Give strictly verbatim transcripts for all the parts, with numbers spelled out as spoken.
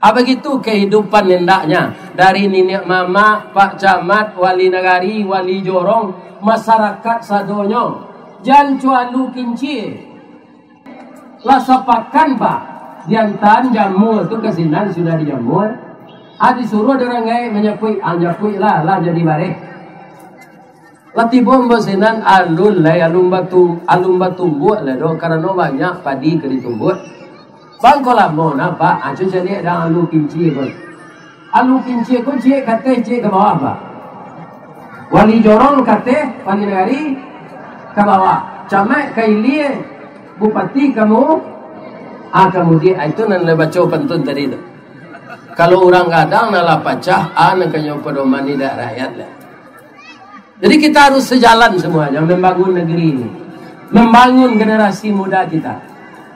Ah, bagitu kahidupan hendaknya. Dari niniak mamak, pak camat, wali nagari, wali jorong, masyarakat sadonyo. Jan cualu kincia. Lah sapakan, Pak. Diantaan jamua tu ka sinan sudah dijamua. Ah, disuruah dek urang gaek manyapuik. Ah, nyapuik lah, lah jadi bareh. Lah tibo ambo sinan, alun lai, alun batu-, alun batumbuak lai doh, karano banyak padi ka ditumbuak. Bangko lamo nah, Pak, acu caliak dang alu kincia ko. Alu kincia ko ciek ka ateh, ciek ka bawah, Pak. Wali jorong ka ateh, wali nagari ka bawah. Camat ka ilia, bupati ka mu-, ah, ka mudiak. Ah, itu nan lai baco pantun tadi tu. Kalau urang gadang nan lah pacah, ah, nan kanyo padomani dak rakyat lah. Jadi kita harus sejalan semuanya membangun negeri ini, membangun generasi muda kita.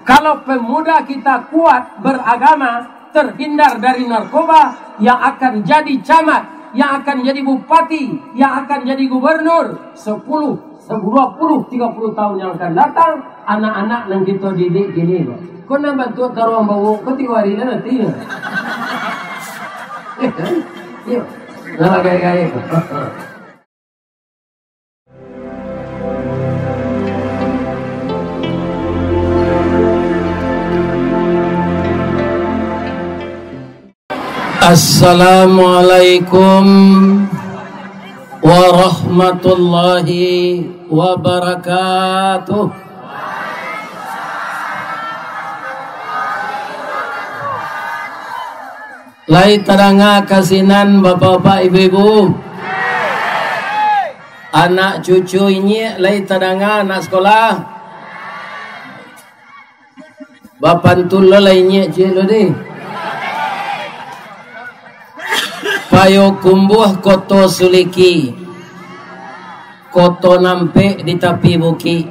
Kalau pemuda kita kuat beragama, terhindar dari narkoba, yang akan jadi camat, yang akan jadi bupati, yang akan jadi gubernur, sepuluh, dua puluh, tiga puluh tahun yang akan datang, anak-anak nan kita didik kini ko. Ko nan bantuak taruang bawok ko tigo hari nan nanti. Iyo kan? Iyo. Nah, gaek-gaek. Assalamualaikum warahmatullahi wabarakatuh. Lai tadanga ka sinan, bapak-bapak, ibu-ibu? Anak cucu inyiak lai tadanga, anak sekolah? Bapantun lo lah inyiak ciek lo deh. Payokumbuah Koto Suliki, koto nampek di tapi bukik.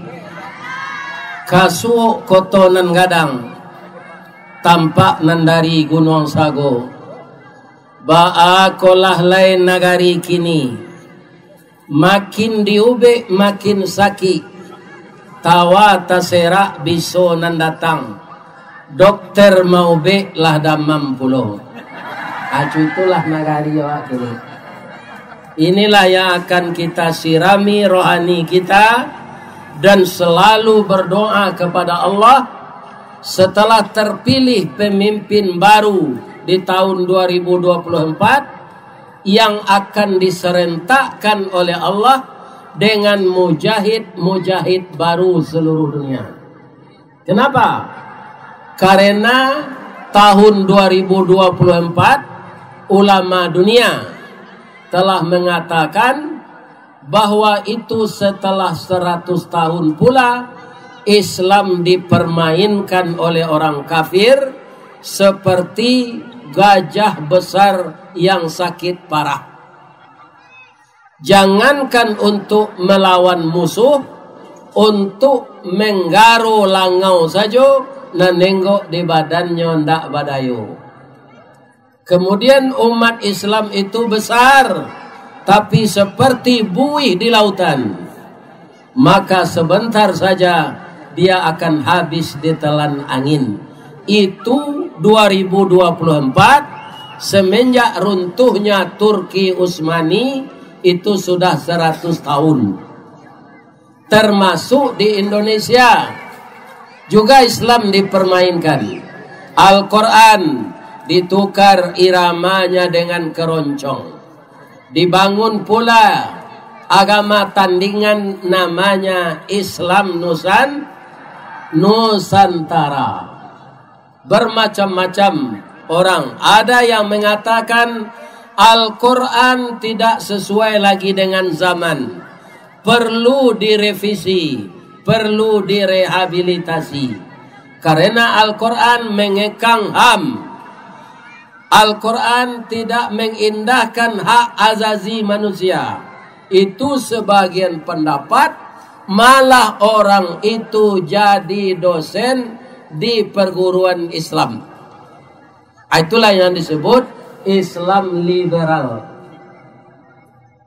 Kasuok koto nan gadang, tampak nan dari Gunuang Sago. Baa kolah lai nagari kini, makin diubek makin sakik. Tawa taserak biso nan datang, dokter maubek lah damam pulo. Acu itulah nagari awak kini. Inilah yang akan kita sirami rohani kita dan selalu berdoa kepada Allah setelah terpilih pemimpin baru di tahun dua ribu dua puluh empat yang akan diserentakkan oleh Allah dengan mujahid-mujahid baru seluruh dunia. Kenapa? Karena tahun dua ribu dua puluh empat, ulama dunia telah mengatakan bahwa itu setelah seratus tahun pula Islam dipermainkan oleh orang kafir seperti gajah besar yang sakit parah. Jangankan untuk melawan musuh, untuk menggaro langau sajo, nan nenggok di badannyo ndak badayo. Kemudian umat Islam itu besar, tapi seperti buih di lautan. Maka sebentar saja dia akan habis ditelan angin. Itu dua ribu dua puluh empat, semenjak runtuhnya Turki Utsmani, itu sudah seratus tahun. Termasuk di Indonesia juga Islam dipermainkan. Al-Quran ditukar iramanya dengan keroncong. Dibangun pula agama tandingan namanya Islam Nusan-, Nusantara. Bermacam-macam orang. Ada yang mengatakan Al-Quran tidak sesuai lagi dengan zaman. Perlu direvisi, perlu direhabilitasi. Karena Al-Quran mengekang ham. Al-Quran tidak mengindahkan hak azazi manusia. Itu sebagian pendapat, malah orang itu jadi dosen di perguruan Islam. Ah, itulah yang disebut Islam liberal.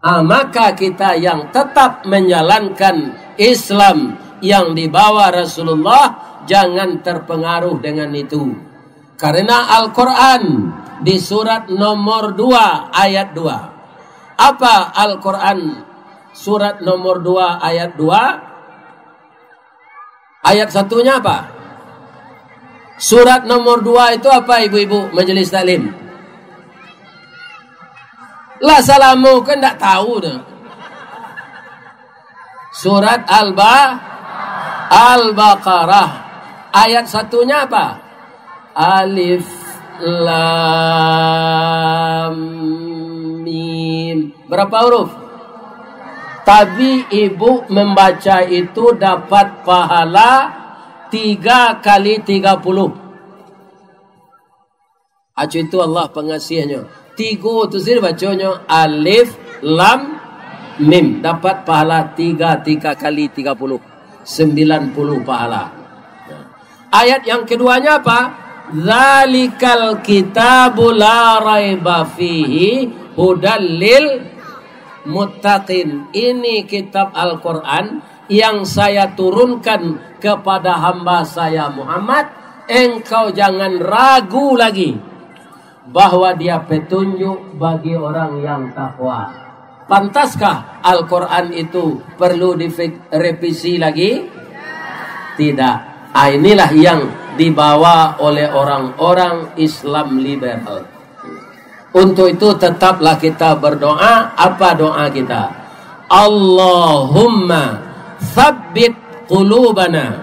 Ah, maka kita yang tetap menjalankan Islam yang dibawa Rasulullah, jangan terpengaruh dengan itu. Karena Al-Quran di surat nomor dua ayat dua. Apa Al-Quran surat nomor dua ayat dua? Ayat satunya apa? Surat nomor dua itu apa, ibu-ibu majelis taklim? Lah salamo kan ndak tahu dah. Surat Al-Ba-, Al-Baqarah. Ayat satunya apa? Alif Lam Mim. Berapa huruf? Tapi ibu membaca itu dapat pahala tiga kali tiga puluh. Acu itu Allah pangasihnyo. Tigo tu sih baconyo Alif Lam Mim. Dapat pahala tiga, tiga kali tiga puluh. Sembilan puluh pahala. Ayat yang keduanya apa? Dzalikal kitabu la raiba fihi hudal lil muttaqin. Ini kitab Al-Quran yang saya turunkan kepada hamba saya Muhammad, engkau jangan ragu lagi bahwa dia petunjuk bagi orang yang takwa. Pantaskah Al-Quran itu perlu direvisi lagi? Tidak. Ah, inilah yang dibawa oleh orang-orang Islam liberal. Untuk itu, tetaplah kita berdoa. Apa doa kita? Allahumma tsabbit qulubana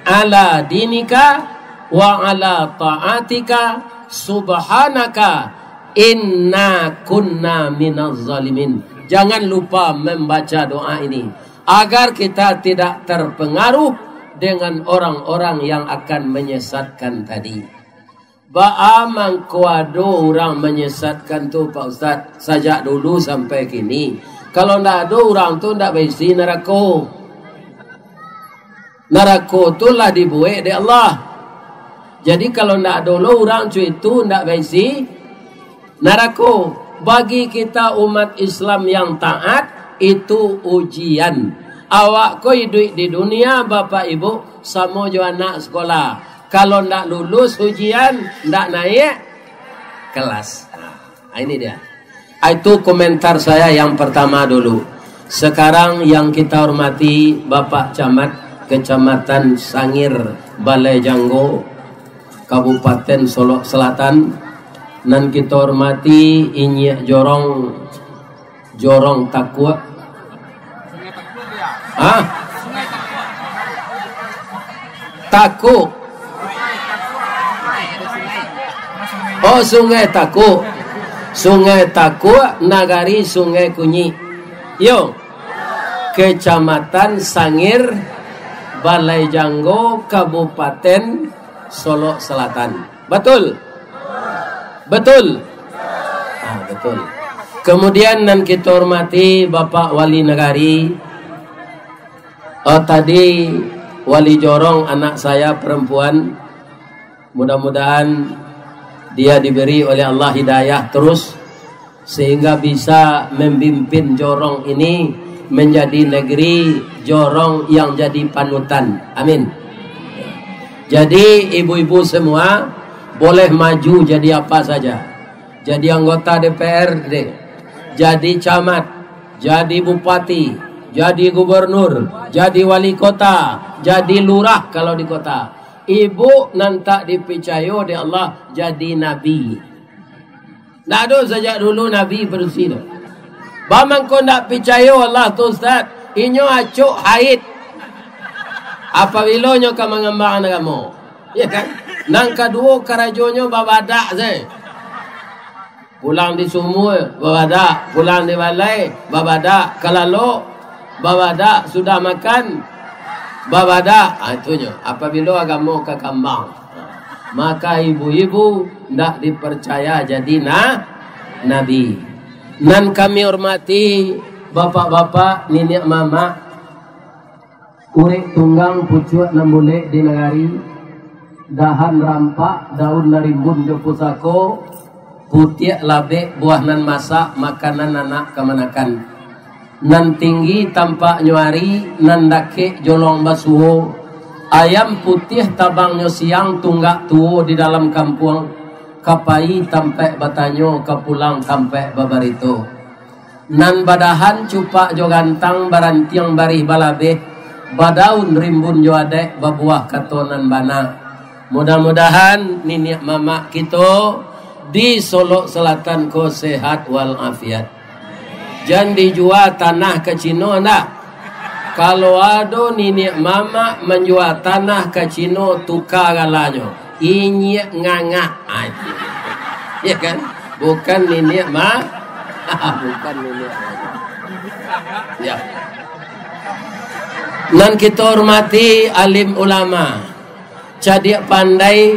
ala dinika wa ala ta'atika, subhanaka inna kunna minaz zalimin. Jangan lupa membaca doa ini, agar kita tidak terpengaruh dengan orang-orang yang akan menyesatkan tadi. Baa mangko ado urang manyesatkan tu, Pak Ustaz, sajak dulu sampai kini? Kalau ndak ado, urang tu ndak baisi narako. Narako tu lah dibuek dek Allah. Jadi, kalau ndak ado lo urang co itu, ndak baisi narako. Bagi kita umat Islam yang taat, itu ujian. Awak ko iduik di dunia, Bapak Ibu, samo jo anak sekolah. Kalau ndak lulus ujian, ndak naik kelas. Nah, ini dia. Itu komentar saya yang pertama dulu. Sekarang yang kita hormati Bapak Camat Kecamatan Sangir, Balai Janggo, Kabupaten Solok Selatan, nan kita hormati Inyiak Jorong, Jorong Takuak. Hah? Takuak. Oh, Sungai Takuak. Sungai Takuak, Nagari Sungai Kunyik. Yo. Kecamatan Sangir, Balai Janggo, Kabupaten Solok Selatan. Betul? Betul? Ah, betul. Kemudian, nan kita hormati Bapak Wali Nagari, eh, tadi Wali Jorong, anak saya perempuan, mudah-mudahan dia diberi oleh Allah hidayah terus, sehingga bisa memimpin Jorong ini menjadi negeri Jorong yang jadi panutan. Amin. Jadi, ibu-ibu semua boleh maju jadi apa saja. Jadi anggota D P R D, jadi camat, jadi bupati, jadi gubernur, jadi wali kota, jadi lurah kalau di kota. Ibu nan tak dipicayo dek Allah jadi nabi. Ndak ado sajak dulu nabi padusi tu. Baa mangko ndak picayo Allah tu, Ustaz? Inyo acok haid. Apabilo nyo ka mangambang agamo? Ya kan? Nan kaduo, karajonyo babadak se. Pulang di sumua, babadak. Pulang di balai, babadak. Ka lalok, babadak. Sudah makan, babadak. Ah, itunyo. Apabilo agamo ka kambang, maka ibu-ibu ndak dipercaya jadi na-, nabi. Nan kami hormati bapak-bapak, niniak mamak, urek tunggang pucuak nan bulek di nagari, dahan rampak, daun nan rimbun jo pusako, putiak labek buah nan masak, makanan anak kamanakan. Nan tinggi tampaknyo ari, nan dakek jolong basuo, Ayam putiah tabangnyo siang, tunggak tuo di dalam kampuang, ka pai tampaik batanyo, ka pulang tampaik babarito. Nan badahan cupak jo gantang, barantiang barih balabeh, badaun rimbun jo adaik, babuah kato nan bana. Mudah-mudahan niniak mamak kito di Solok Selatan ko sehat walafiat. Jan dijua tanah ka Cino, ndak? Kalau ado niniak mamak manjua tanah ka Cino, tuka galanyo. Inyiak ngangak. Ah, itu. Ya kan? Bukan niniak ma-, bukan niniak mamak. Ya. Nan kito hormati alim ulama, cadiak pandai,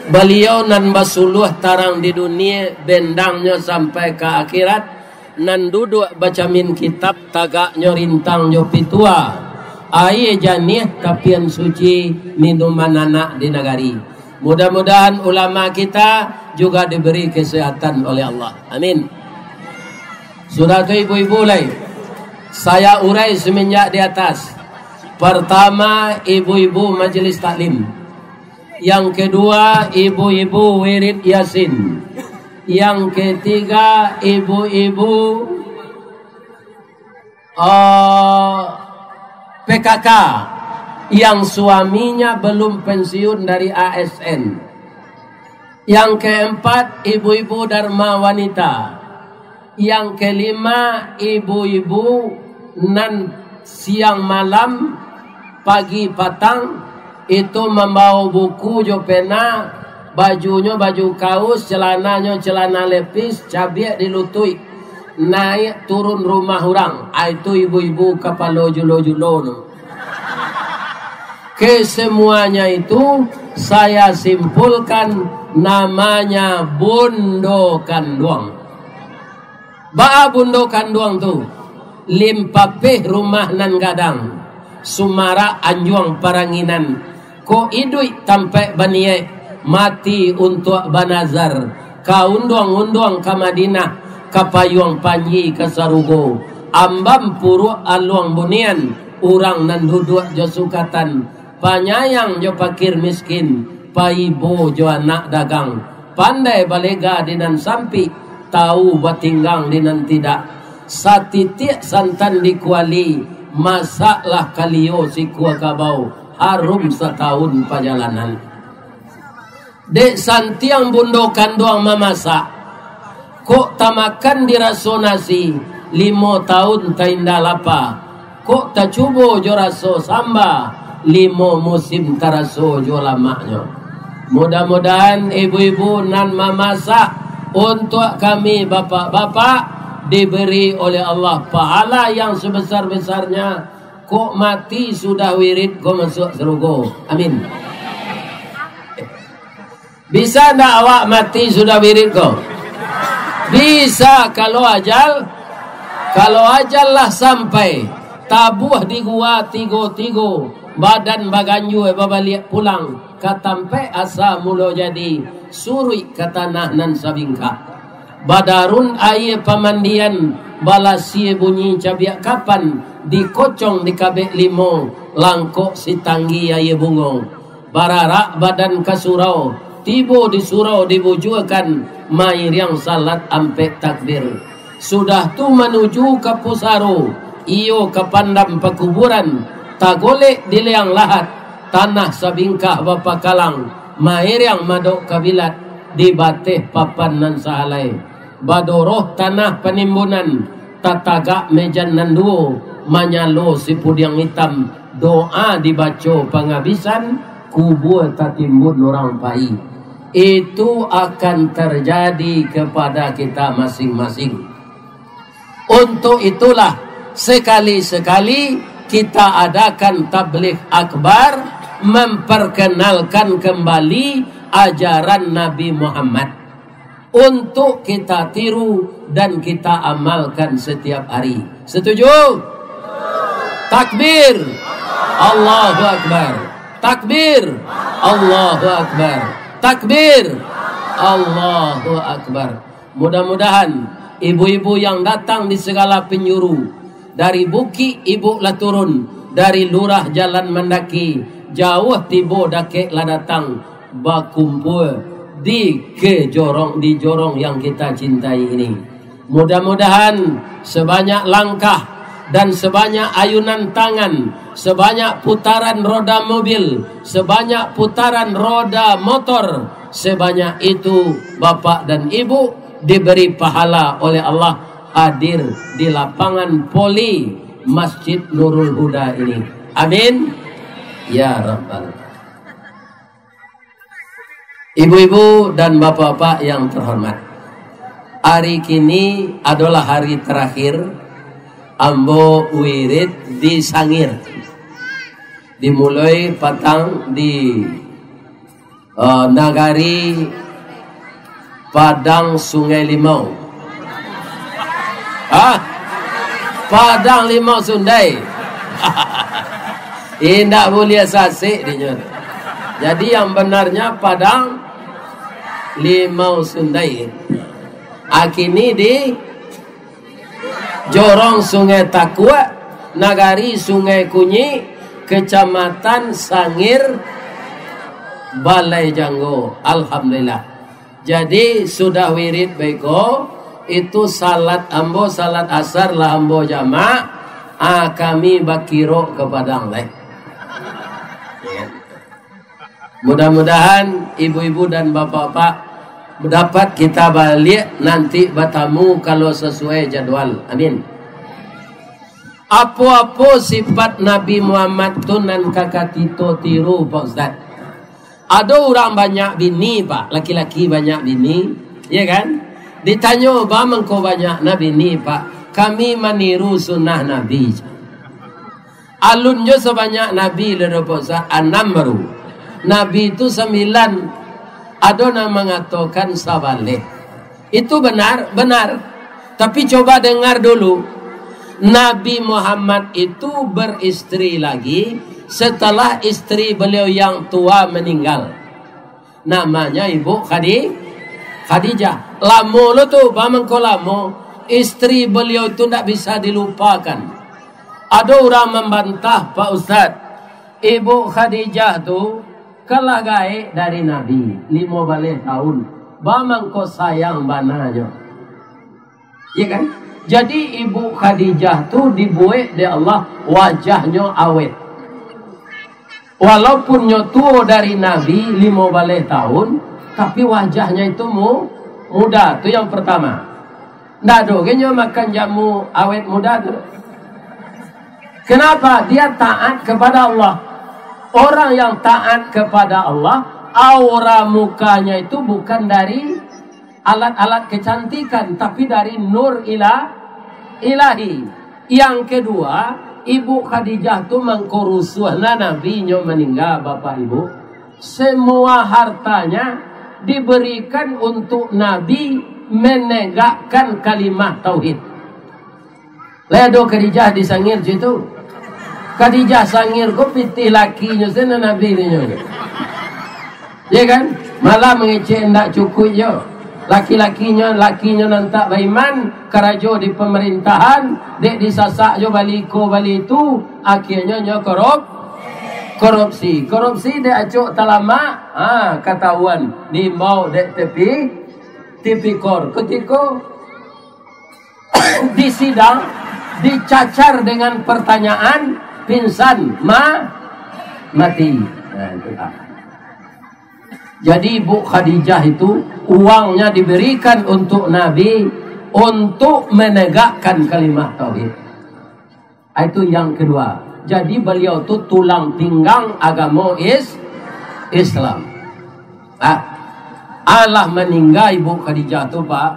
baliau nan basuluah tarang di dunia, bendangnyo sampai ka akhirat, nan duduak bacamin kitab, tagaknyo rintang jo pitua, aia janiah tapian suci, minuman anak di nagari. Mudah-mudahan ulama kita juga diberi kesehatan oleh Allah. Amin. Sudah tu, ibu-ibu lai, saya urai semenjak di atas. Pertama, ibu-ibu majelis taklim. Yang kedua, ibu-ibu wirid Yasin. Yang ketiga, ibu-ibu, eh, P K K yang suaminya belum pensiun dari A S N. Yang keempat, ibu-ibu Dharma Wanita. Yang kelima, ibu-ibu nan siang malam, pagi patang, itu mambawa buku jo pena, bajunyo baju kaus, celananyo celana lepis, cabiak di lutuik, naik turun rumah urang. Ah, itu ibu-ibu kapalo julo-julo tu. Kesemuanya itu saya simpulkan namanya bundo kanduang. Baa bundo kanduang tu? Limpapeh rumah nan gadang, sumarak anjuang paranginan, kok iduik tampaik baniaik, mati untuak banazar, ka unduang-unduang ka Madinah, ka payuang panji ka sarugo, ambam puruak aluang bunian, urang nan duduak jo sukatan, panyayang jo pakir miskin, paibo jo anak dagang, pandai balega di nan sampik, tau batinggang di nan tidak. Satitiak santan di kuali, masaklah kalio sikua kabau, harum satahun pajalanan. Dek santiang bundo kanduang mamasak, kok tamakan diraso nasi, limo taun tainda lapa. Kok tacubo jo raso samba, limo musim taraso jo lamaknyo. Mudah-mudahan ibu-ibu nan mamasak untuak kami bapak-bapak diberi oleh Allah pahala yang sebesar-besarnya, kok mati sudah wirid ko masuak sarugo. Amin. Bisa ndak awak mati sudah wirid ko? Bisa, kalau ajal, kalau ajal lah sampai, tabuah di gua tigo-tigo, badan baganjua babaliak pulang ka tampaik asa mulo jadi, suruik ka tanah nan sabingkah. Badarun aia pamandian, balasia bunyi cabiak kapan, dikocong dikabek limo, langkok sitanggi aia bungo. Bararak badan ka surau, tibo di surau dibujuakan, mairiang salat ampek takbir. Sudah tu manuju ka pusaro, iyo ka pandam pakuburan, tagolek di liang lahat, tanah sabingkah bapakalang, mairiang madok kabilat, di bateh papan nan sahalai. Badoroh tanah panimbunan, tatagak mejan nan duo, manyalo sipudiang itam, doa dibaco pangabisan, kubua tatimbun urang pai. Itu akan terjadi kepada kita masing-masing. Untuk itulah, sekali-sekali kita adakan tabligh akbar, memperkenalkan kembali ajaran Nabi Muhammad, untuk kita tiru dan kita amalkan setiap hari. Setuju? Takbir. Allahu Akbar. Takbir. Allahu Akbar. Takbir. Allahu Akbar. Mudah-mudahan ibu-ibu yang datang di segala penjuru, dari bukik ibu lah turun, dari lurah jalan mandaki, Jauah tibo dakek lah datang, bakumpua di kejorong, di jorong yang kita cintai ini. Mudah-mudahan sebanyak langkah dan sebanyak ayunan tangan, sebanyak putaran roda mobil, sebanyak putaran roda motor, sebanyak itu bapak dan ibu diberi pahala oleh Allah hadir di lapangan voli Masjid Nurul Huda ini. Amin. Ya Rabbal. Ibu-ibu dan bapak-bapak yang terhormat, hari kini adalah hari terakhir ambo wirid di Sangir. Dimulai patang di eh, nagari Padang Sungai Limau. Hah? Padang Limau Sundai. Indak buliah sasik dinyo. Jadi yang benarnya Padang Limau Sundai. Akini di Jorong Sungai Takuak, Nagari Sungai Kunyik, Kecamatan Sangir, Balai Janggo. Alhamdulillah. Jadi, sudah wirid baiko, itu salat ambo, salat asar lah ambo jamak, ah, kami bakirok ka Padang lai. Ya. Mudah-mudahan ibu-ibu dan bapak-bapak dapat kita baliak nanti batamu kalau sesuai jadwal. Amin. Apo-apo sifat Nabi Muhammad tu nan ka kito tiru, Pak Ustaz? Ado urang banyak bini, Pak, laki-laki banyak bini, ya kan? Ditanyo, "Ba mangko banyak na bini, Pak?" "Kami maniru sunnah Nabi." Alun jo sabanyak nabi lah dapek sa-, anam baru. Nabi tu sambilan, ado nan mangatokan sabaleh. Itu benar? Benar. Tapi coba dengar dulu. Nabi Muhammad itu beristri lagi setelah istri beliau yang tua meninggal. Namanya Ibu Khadi-, Khadijah. Lamo lo tu, ba mangko lamo, istri beliau itu ndak bisa dilupakan. Ado urang mambantah, "Pak Ustaz, Ibu Khadijah tu kan lah gaek dari Nabi limo baleh tahun. Ba mangko sayang bananyo." Ya kan? Jadi, Ibu Khadijah tu dibuek dek Allah wajahnyo awet. Walaupun nyo tuo dari Nabi limo baleh tahun, tapi wajahnyo itu mu-, muda. Tu yang pertama. Ndak ado ge nyo makan jamu awet muda tu. Kenapa? Dia taat kepada Allah. Orang yang taat kepada Allah, aura mukanya itu bukan dari alat-alat kecantikan, tapi dari nur ila-, ilahi. Yang kedua, Ibu Khadijah tu mangko rusuah na Nabi nyo maningga, Bapak Ibu. Semua hartanya diberikan untuk Nabi menegakkan kalimah tauhid. Lai ado Khadijah di Sangir situ. Khadijah Sangir ko pitih lakinyo sinan Nabi tu nyo. Ya kan? Malah mangecek ndak cukuik jo. Laki-lakinyo, lakinyo nan tak baiman, karajo di pemerintahan, dek disasak jo bali ko bali tu, akhirnyo nyo korup-, korupsi. Korupsi dek acok talamak, ha, katahuan, diimbau dek tipi-, tipikor. Kutiko di sidang, dicacar dengan pertanyaan, pingsan, ma-, mati. Nah, itu lah. Jadi, Ibu Khadijah itu, uangnya diberikan untuk Nabi, untuk menegakkan kalimah tauhid. Ah, itu yang kedua. Jadi, beliau tu tulang pinggang agamo Is-, Islam. Ah, alah maningga Ibu Khadijah tu, Pak,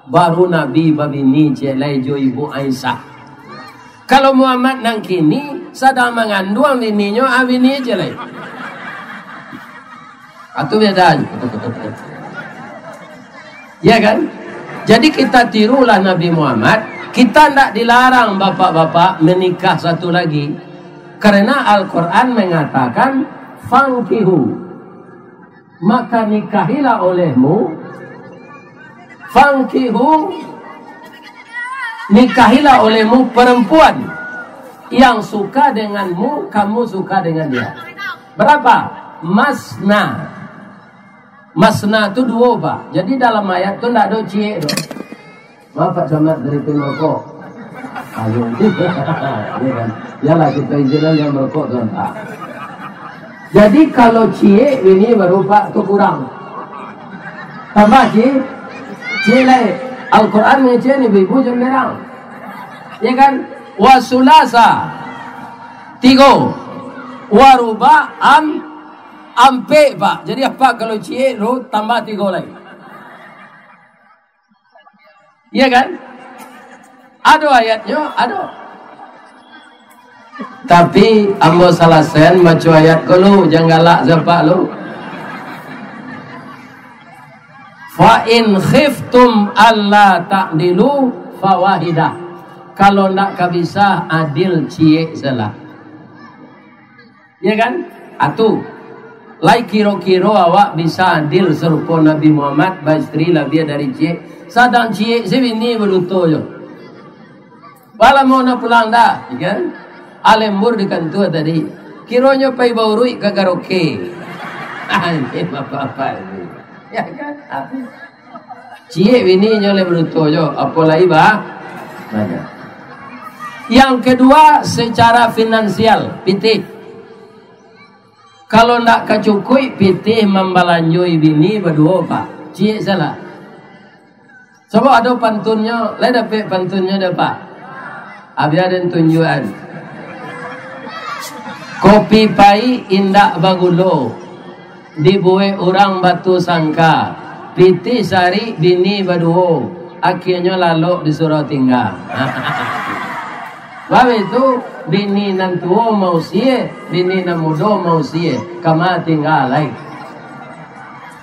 baru Nabi babini ciek lai jo Ibu Aisyah. Kalau Muhammad nan kini, sadang manganduang bininyo, ah, bini ciek lai. Itu bedanyo. Ya kan? Jadi, kita tirulah Nabi Muhammad. Kita ndak dilarang bapak-bapak menikah satu lagi. Karena Al-Quran mengatakan, "Fankihu." Maka nikahilah olehmu. Fankihu. Nikahilah olehmu perempuan yang suka denganmu, kamu suka dengan dia. Berapa? Masna. Masna tu duo, Pak. Jadi dalam ayat tu ndak ado ciek tu. Maaf, Pak Camat, dari pin rokok. Ayo. Ya kan? Yalah, kita izinan yang merokok tu, Pak. Jadi kalau ciek bini baru, Pak, tu kurang. Tambah ciek. Ciek lai. Al-Quran ngecek ni ibu-ibu jangan berang. Ya kan? Wasulasa. Tigo. Waruba am ampek, Pak. Jadi apa kalau ciek tu tambah tigo lai? Iya kan? Ado ayatnyo, ado. Tapi ambo salasaian baco ayat ko lu, jan galak sapak lu. Fa in khiftum alla ta'dilu fawahidah. Kalau ndak ka bisa, adil ciek salah. Ya kan? Atu. Lai kiro-kiro awak bisa adil sarupo Nabi Muhammad, baistri labiah dari ciek. Sadang ciek se bini baduto jo. Balamo nak pulang dah, ya kan? Alembur di kantua tadi. Kironyo pai bauruik ka karaoke. Ini bapak-bapak ini. Ya kan? Atu. Ciek bini nyo lai baduto jo, apo lai ba-, banyak. Yang kedua, secara finansial, pitih. Kalau ndak ka cukuik, pitih mambalanjoi bini baduo, Pak. Ciek salah. Coba ado pantunnyo, lai dapek pantunnyo dah, Pak? Abih aden tunjuan. Kopi paik indak bagulo, dibuek urang batu sangka, pitih sarik bini baduo, akienyo lalok disuruah tingga. Babitu, bini nan tuo mausie, bini nan mudo mausie, kama tingga lai.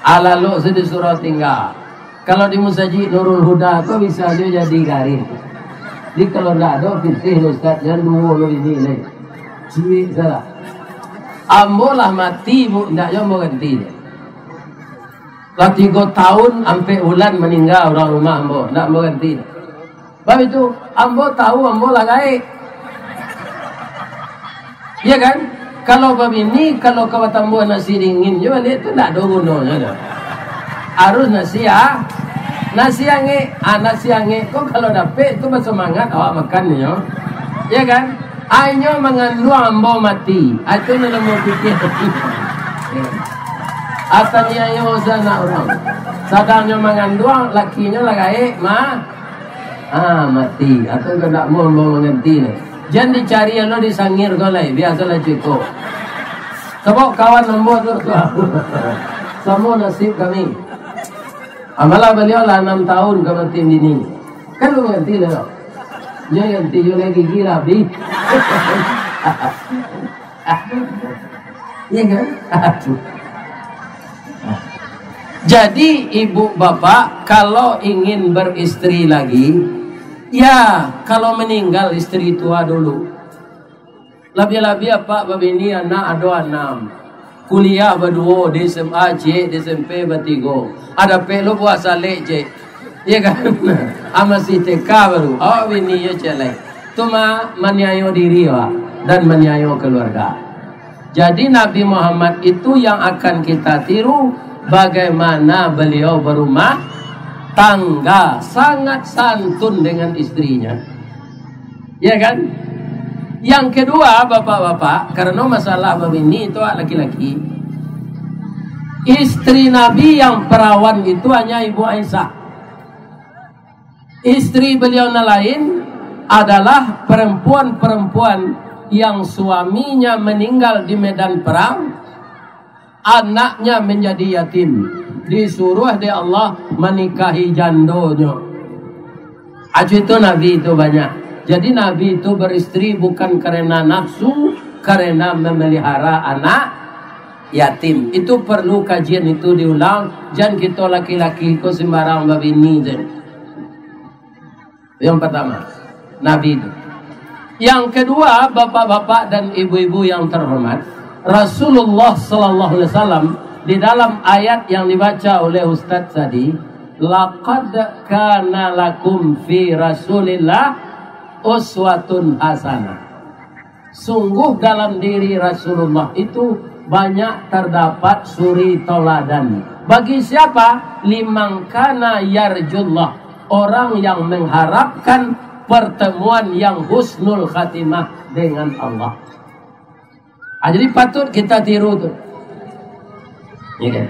Alalok se disuruah tingga. Kalau di Musajik Nurul Huda tu bisa jo jadi garin. Jadi kalau ndak ado pitih, Ustaz, jan duo lo ini lai. Ciek salah. Ambo lah mati, Bu, ndak jo ambo ganti. Lah tigo tahun ampek bulan maningga urang rumah ambo, ndak ambo ganti. Bab itu, ambo tahu ambo lah gaek. Iya kan? Kalau babini, kalau ka batambuah nasi dingin jo baliak tu, ndak ado gunonyo doh. Harus nasi, ah, nasi angek. Ah, nasi angek ko kalau dapek tu basamangat awak makan nyo. Iya kan? Ai nyo manganduang ambo mati. Ah, itu nan ambo pikia. Ataniayo sanak urang. Sadang nyo manganduang, lakinyo lah gaek, ma-, Ah, mati. Atau kau ndak mau, mau mangganti ni. Jan dicari alo di sangir kau lai. Biasalah cukup. Sabab kawan ambo tu, tu. Samo nasib kami. Amalah baliau lah anam tahun ka mati bini. Kan lu ganti lah. Dia ganti, dia lagi gila, bi. Iya kan? Aduh. Jadi, ibu bapak, kalau ingin beristri lagi, ya, kalau meninggal istri tua dulu. Labiah-labiah apak babini, anak ado anam. Kuliah baduo, di S M A ciek, di S M P batigo. Ado pek lo buah salek ciek. Iya kan? Ah, masih T K baru. Awak bini yo ciek lai. Tu ma-, maniayo diri awak dan maniayo keluarga. Jadi Nabi Muhammad itu yang akan kita tiru, bagaimana beliau berumah tangga, sangat santun dengan istrinya. Ya kan? Yang kedua, bapak-bapak, karena masalah babini itu laki-laki, istri Nabi yang perawan itu hanya Ibu Aisyah. Istri beliau nan lain adalah perempuan-perempuan yang suaminya meninggal di medan perang, anaknya menjadi yatim, disuruh dek Allah manikahi jandonyo. Acu itu Nabi itu banyak. Jadi Nabi itu beristri bukan karena nafsu, karena memelihara anak yatim. Itu perlu kajian itu diulang. Jan kito laki-laki ko sembarang babini je. Yang pertama, Nabi itu. Yang kedua, bapak-bapak dan ibu-ibu yang terhormat, Rasulullah sallallahu alaihi wasallam di dalam ayat yang dibaca oleh Ustaz tadi, "Laqad kana lakum fi Rasulillah uswatun hasanah." Sungguh dalam diri Rasulullah itu Banyak terdapat suri tauladan. Bagi siapa? Liman kana yarjullah, orang yang mengharapkan pertemuan yang husnul khatimah dengan Allah. Ah, jadi patut kita tiru tu. Ya kan?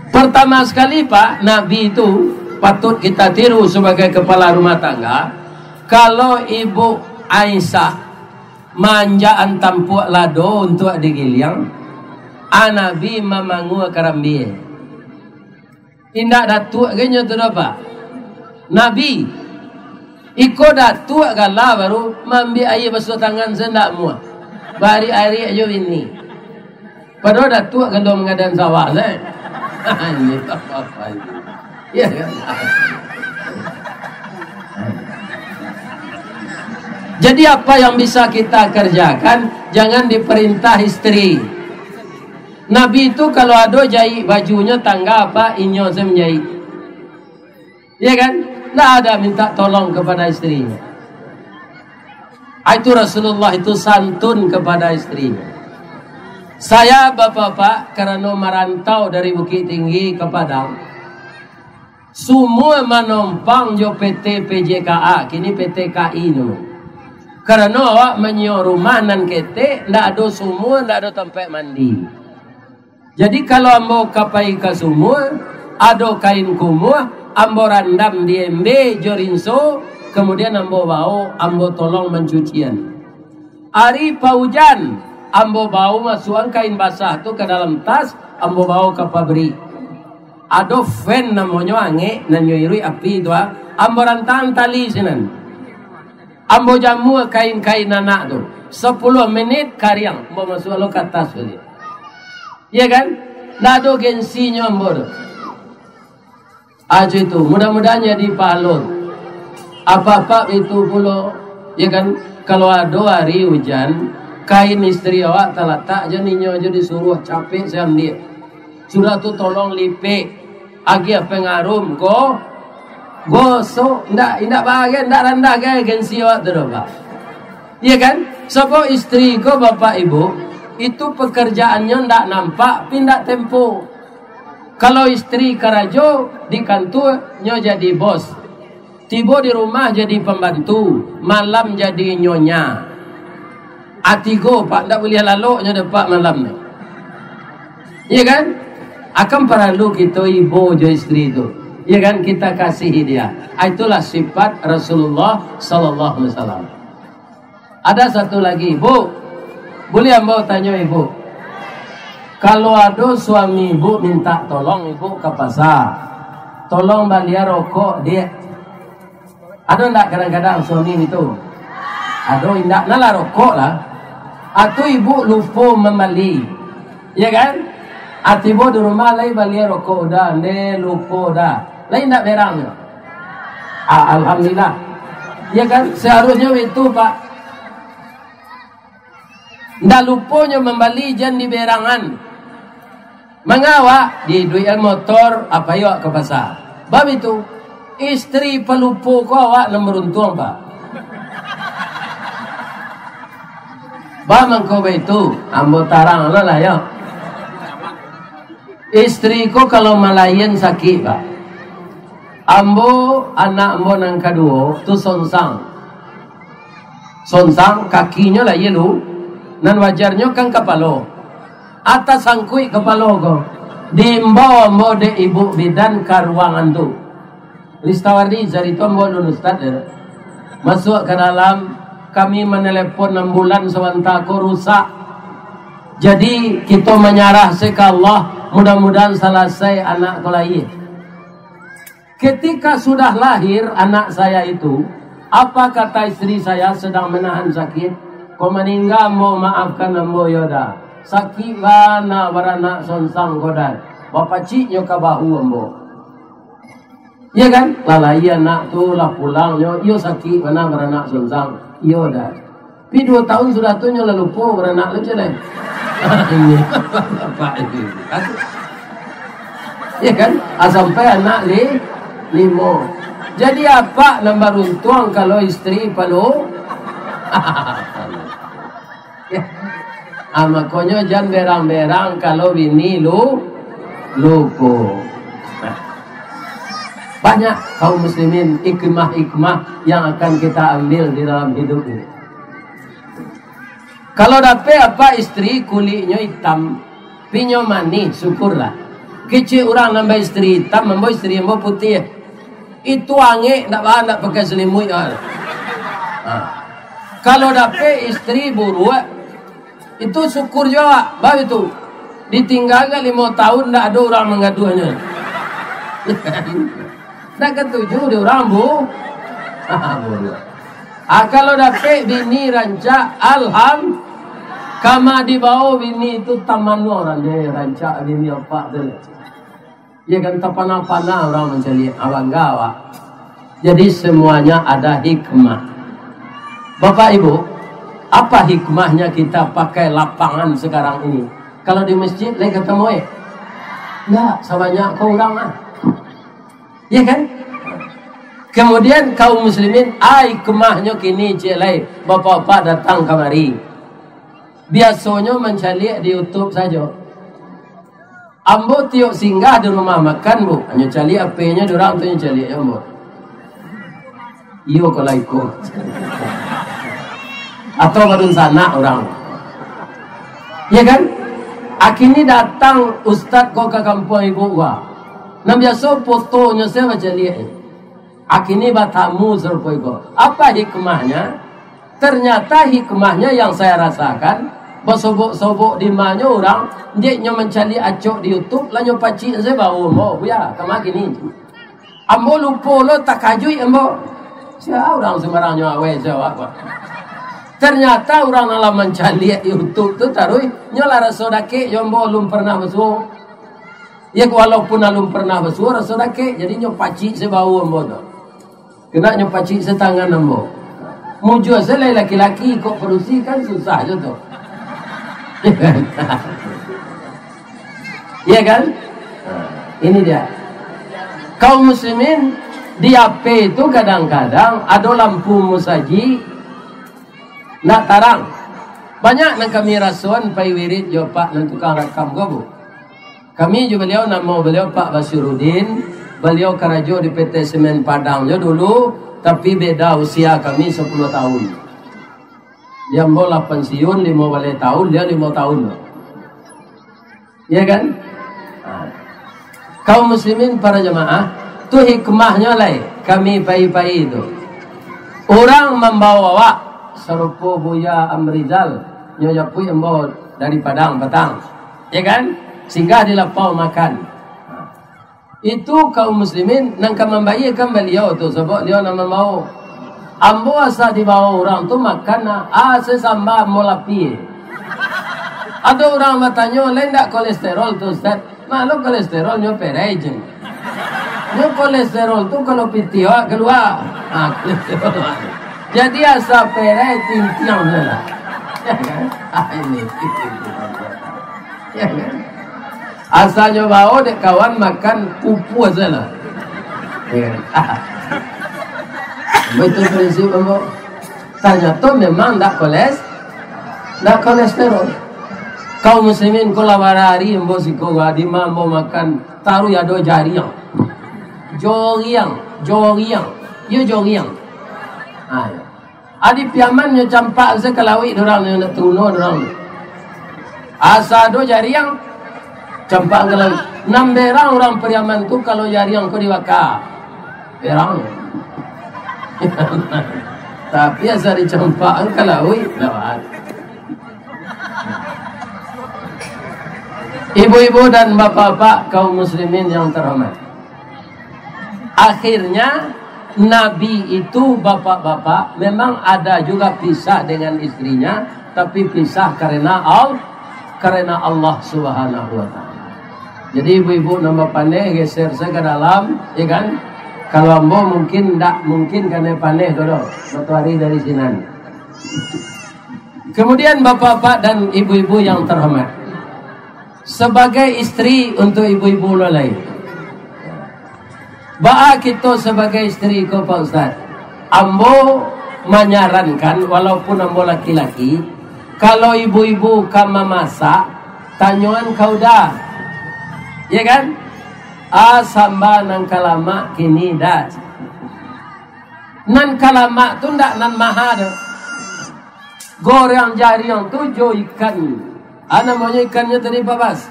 Pertama sekali, Pak, Nabi itu patut kita tiru sebagai kepala rumah tangga. Kalau Ibu Aisyah manjakan tampuak lado untuak digiliang, a Nabi mamangua karambia. Indak datuak ge nyo tu doh, Pak. Nabi, iko datuak gala baru maambiak aia basuah tangan se ndak amuah. Bariak-ariak jo bini. Padahal datuak galo mangadaan sawah, neh. Ini apa-apa ini. Ya kan? Jadi apa yang bisa kita kerjakan, jangan diperintah isteri. Nabi tu kalau ado jaik bajunyo tangga apa, inyo se manjaik. Ya kan? Ndak ada minta tolong kepada istrinya. Ah, itu Rasulullah itu santun kepada istrinya. Saya, bapak-bapak, karano marantau dari Bukittinggi ke Padang, sumua manompang jo P T P J K A, kini P T K I namo. Karano awak manyio rumah nan ketek, ndak ado sumua, ndak ado tampek mandi. Jadi, kalau ambo ka pai ka sumua, ado kain kumuah, ambo randam di embe jo rinso, kamudian ambo bao, ambo tolong mancucian. Ari paujan, ambo bao masuakan kain basah tu ka dalam tas, ambo bao ka pabrik. Ado fan namonyo angek, nan nyo iruik api tu, ah. Ambo rantangan tali sinan. Ambo jamua kain-kain anak tu. Sapuluah menit kariang, ambo masuak lo ka tas baliak. Iya kan? Ndak ado gengsinyo ambo tu. Ajo itu, mudah-mudahan jadi pahala. Apak-apak itu pulo, ya kan? Kalau ado ari ujan, kain istri awak talatak jo ninyo jo disuruah capek se ambiak. Sudah tu tolong lipek, agiah pangarum, go-, gosok, indak, indak bagai, indak randah gai gengsi awak tu doh, Pak. Iya kan? Sabab istri ko, Bapak Ibu, itu pekerjaannyo ndak nampak, pi ndak tempo. Kalau istri karajo di kantua, nyo jadi bos. Tibo di rumah jadi pambantu, malam jadi nyonya. A tigo, Pak, ndak buliah lalok nyo dek Pak malam ni. Iya kan? Akan paralu kito ibo jo istri tu. Iya kan? Kita kasihi dia. Ah, itulah sifat Rasulullah sallallahu alaihi wasallam. Ada satu lagi, Bu. Buliah ambo tanyo Ibu? Kalau ado suami Ibu minta tolong Ibu ka pasa, "Tolong balia rokok, Diak." Ado ndak kadang-kadang suami itu? Ado, indak, nah lah rokok lah. Atau Ibu lupo mambali. Iya kan? Ah, tibo di rumah, "Lai balia rokok Uda?" "Nde, lupo Uda." "Lai indak berang?" Ah, alhamdulillah. Iya kan? Seharusnya itu, Pak. Ndak luponyo mambali, jan diberangan. Manga awak diiduikan motor, apo iyo awak ka pasa. Bab itu, istri palupo ko awak nan baruntuang, Pak. Bab mangko baitu, ambo tarang lo lah, yo. Istri ko kalau malayan sakik, Pak. Ambo, anak ambo nan kaduo, tu sonsang. Sonsang, kakinyo lah iyo lu, nan wajarnyo kan kapalo. Atas sangkuik kapalo ko, diimbau ambo dek ibu bidan ka ruangan tu. Ristawardi, carito ambo alun ustad, yo. Masuak ka dalam, kami manelepon ambulan sabanta ko rusak. Jadi, kito manyarah se ka Allah, mudah-mudahan salasai anak ko lahia. Ketika sudah lahir anak saya itu, apa kata istri saya sedang menahan sakit? "Ko maningga ambo, maafkan ambo, yo Da. Sakik bana baranak sonsang ko, Da. Bapaciknyo ka bahu ambo." Iya kan? Lah lahia anak tu, lah pulangnyo, iyo sakik bana baranak sonsang. Iyo, Da. Tapi duo tahun sudah tu nyo lah lupo baranak lo, ceh lai. Ini, Pak, ini. Ya kan? Ah, sampai anak li-, limo. Jadi, apak nan baruntuang kalau istri palo-, ya. Ah, makonyo jan berang-berang kalau bini lu-, luko. Nah, banyak kaum muslimin hikmah-hikmah yang akan kita ambil di dalam hidup ini. Kalau dapek apak istri kuliknyo itam, pinyo manih, syukurlah. Kecek urang nambah istri itam, ambo istri ambo putiah. Itu angek, ndak ba-, ndak pakai selimuik, ah. Ha. Kalau dapek istri buruak, itu syukur juo, bah itu. Ditinggalkan limo tahun, ndak ado urang manggaduahnyo. Ndak katuju di urang bu-, buruak. Ah, kalau dapek bini rancak, alham-, kama dibawa bini itu taman urang deh, rancak bini apak tu. Ya kan, tapana-pana urang mancaliak, ah, bangga awak. Jadi, semuanya ada hikmah. Bapak Ibu, apa hikmahnya kita pakai lapangan sekarang ini? Kalau di masjid, lai katamu, eh? Ndak, sabanyak ko urang lah. Ya kan? Kemudian, kaum muslimin, ah, hikmahnyo kini, ciek lai, bapak-bapak datang kamari. Biasonyo mancaliak di YouTube sajo. Ambo tiok singgah di rumah makan, Bu, hanyo caliak H P-nyo di urang tu, nyo caliak jo ambo. Iyo, kalau iko. Atau badunsanak urang. Ya kan? Akini datang ustaz ko ka kampuang ibu ko. Nan biaso fotonyo sajo bacaliak. Akini batamu sarupo iko. Apa hikmahnyo? Ternyata hikmahnyo yang saya rasakan, basobok-sobok di manyo urang, dek nyo mancaliak acok di YouTube, lah nyo pacik sajo bahu ambo, buya, kama kini. Ambo lupo lo, takajuik ambo. Sia urang sumbarang nyo awai sia awak ko. Ternyata urang nan lah mancaliak YouTube tu taruih, nyo lah raso dakek jo ambo, alun pernah basuo. Ya, walaupun alun pernah basuo, raso dakek, jadi nyo pacik sajo bahu ambo tu. Kena nyo pacik sajo tangan ambo. Mujua sajo lai laki-laki, kok padusi kan susah jo tu. Ya kan? Nah, ini dia. Kaum muslimin, di H P tu kadang-kadang ado lampu musajik nak tarang. Banyak nan kami rasoan pai wirid jo pak nan tukang rakam ko, Bu. Kami jo baliau, namo baliau Pak Basyurudin, baliau karajo di P T Semen Padang jo dulu, tapi beda usia kami sapuluah tahun. Dia ambo lah pensiun limo baleh tahun, dia limo tahun. Ya kan? Ha. Kaum muslimin, para jamaah, tu hikmahnyo lai kami pai-pai tu. Urang mambawa awak, sarupo Buya Amrizal, nyo japuik ambo dari Padang patang. Ya kan? Singgah di lapau makan. Itu kaum muslimin nan ka mambayiekan baliau tu, sabab baliau nan mambawa. Ambo asa dibawa urang tu makan, ah, asa samba ambo lapie. Ado urang batanyo, "Lai ndak kolesterol tu, Ustaz?" Mak lo kolesterol nyo perai je. Nyo kolesterol tu kalau pitih awak kalua. Ah, kolesterol. Jadi asa perai tintiang je lah. Ah, ini. Ya kan? Asa nyo bawa dek kawan makan pupuah sajo lah. Ya kan? Itu prinsip ambo. Tanyato memang ndak koles-, ndak kolesterol. Kaum muslimin, ko lah bara ari ambo siko, di ma ambo makan, taruih ado jariang. Joriang, joriang. Iyo joriang. Ha, iyo. Adi Piaman nyo campak se ka lauik dorang, nyo nak tuno dorang. Asa ado jariang, campak ka lauik. Nan berang urang Piaman tu kalau jariang ko dibaka. Berang. Tapi asa dicampak ka lauik, lawat. Ibu-ibu dan bapak-bapak kaum muslimin yang terhormat. Akhirnya, Nabi itu, bapak-bapak, memang ada juga pisah dengan istrinya, tapi pisah karena Al-, karena Allah Subhanahu wa Ta'ala. Jadi, ibu-ibu nan bapandai, geser sajo ka dalam, ya kan? Kalau ambo mungkin ndak mungkin kanai paneh ko doh, matoari dari sinan. Kemudian, bapak-bapak dan ibu-ibu yang terhormat, sebagai istri untuk ibu-ibu lo lai, baa kito sebagai istri ko, Pak Ustaz? Ambo manyarankan, walaupun ambo laki-laki, Kalau ibu-ibu ka mamasak, tanyoan ka uda. Ya kan? Ah, samba nan ka lamak kini dak. Nan ka lamak tu ndak nan maha tu. Goreng jariang tu jo ikan. Ah, namonyo ikannyo tadi, Pak Bas?